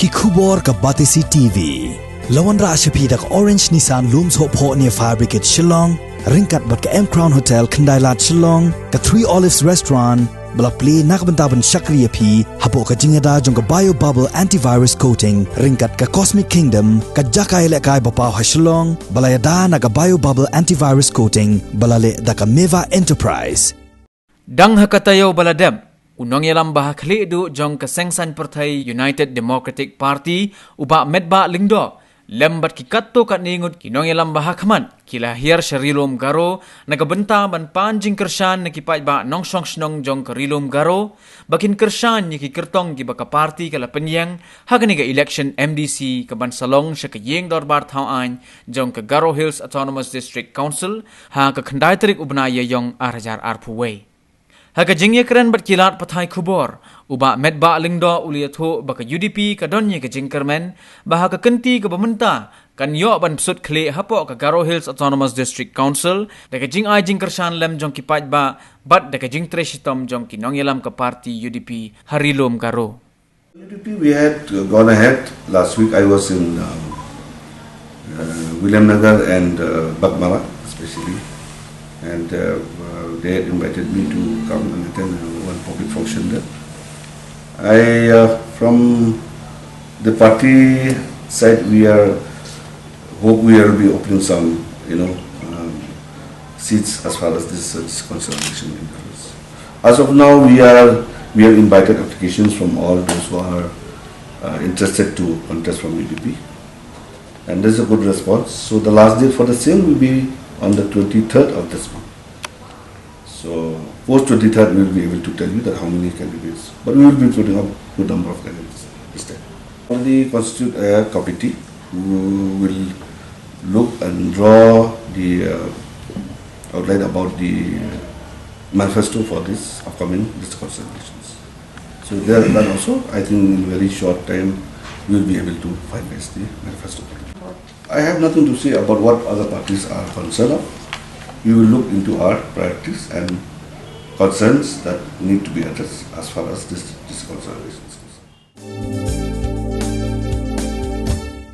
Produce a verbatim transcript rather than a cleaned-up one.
Ki khubor ka Batesi T V. La wanrah sha phi da ka Orange Nissan Lum Sohphoh near Fire Brigade Shillong, ryngkat bad ka M Crown Hotel Khyndailad Shillong, ka Three Olives Restaurant, ba la plie na ka bynta ban shakri ïa phi hapoh ka jingïada jong ka Bio Bubble Antivirus Coating, ryngkat ka Cosmic Kingdom, ka jaka ïalehkai ba paw ha Shillong, ba la ïada na ka Bio Bubble Antivirus Coating, ba la leh da ka Meva Enterprise. Dang ha ka taïew ba la dep, u nongïalam ba ha khlieh duh jong ka seng saiñ pyrthei United Democratic Party, u Bah Metbah Lyngdoh, lem bad ki katto katne ngut ki nongïalam ba ha khmat, ki la hiar sha Ri Lum Garo, na ka bynta ban pan jingkyrshan na ki paidbah nongshong shnong jong ka Ri Lum Garo, ba kin kyrshan ïa ki kyrtong kiba ka party ka la pynïeng, ha kane ka election M D C kaban sa long sha ka ïing dorbar thaw aiñ jong ka Garo Hills Autonomous District Council, ha ka khyndai tarik u bnai Ïaïong ar hajar arphew wei. Ha ka jingïakren bad ki lad pathai khubor, u Bah Metbah Lyngdoh u la ïathuh ba ka U D P ka don ïa ka jingkyrmen, ba ha ka kynti kaba mynta, kan ïoh ban pynshai khlieh hapoh ka Garo Hills Autonomous District Council, da ka jingai jingkyrshan lem jong ki paidbah, bad da ka jingtrei shitom jong ki nongïalam ka party U D P ha Ri Lum Garo. U D P, we had uh, gone ahead. Last week I was in um, uh, Williamnagar and uh, Baghmara, especially. And uh, uh, they had invited me to come and attend uh, one public function there. I, uh, from the party side, we are hope we will be opening some, you know, um, seats as far as this uh, consolidation in Congress. As of now, we are we have invited applications from all those who are uh, interested to contest from U D P, and there's a good response. So the last date for the same will be on the twenty-third of this month. So post twenty-third, we will be able to tell you that how many candidates. But we will be putting up good number of candidates this time. Already constitute a committee who will look and draw the uh, outline about the manifesto for this upcoming district council elections. So there, that also, I think in very short time, we will be able to finalize the manifesto. I have nothing to say about what other parties are concerned of. We will look into our priorities and concerns that need to be addressed as far as this, this concern is concerned.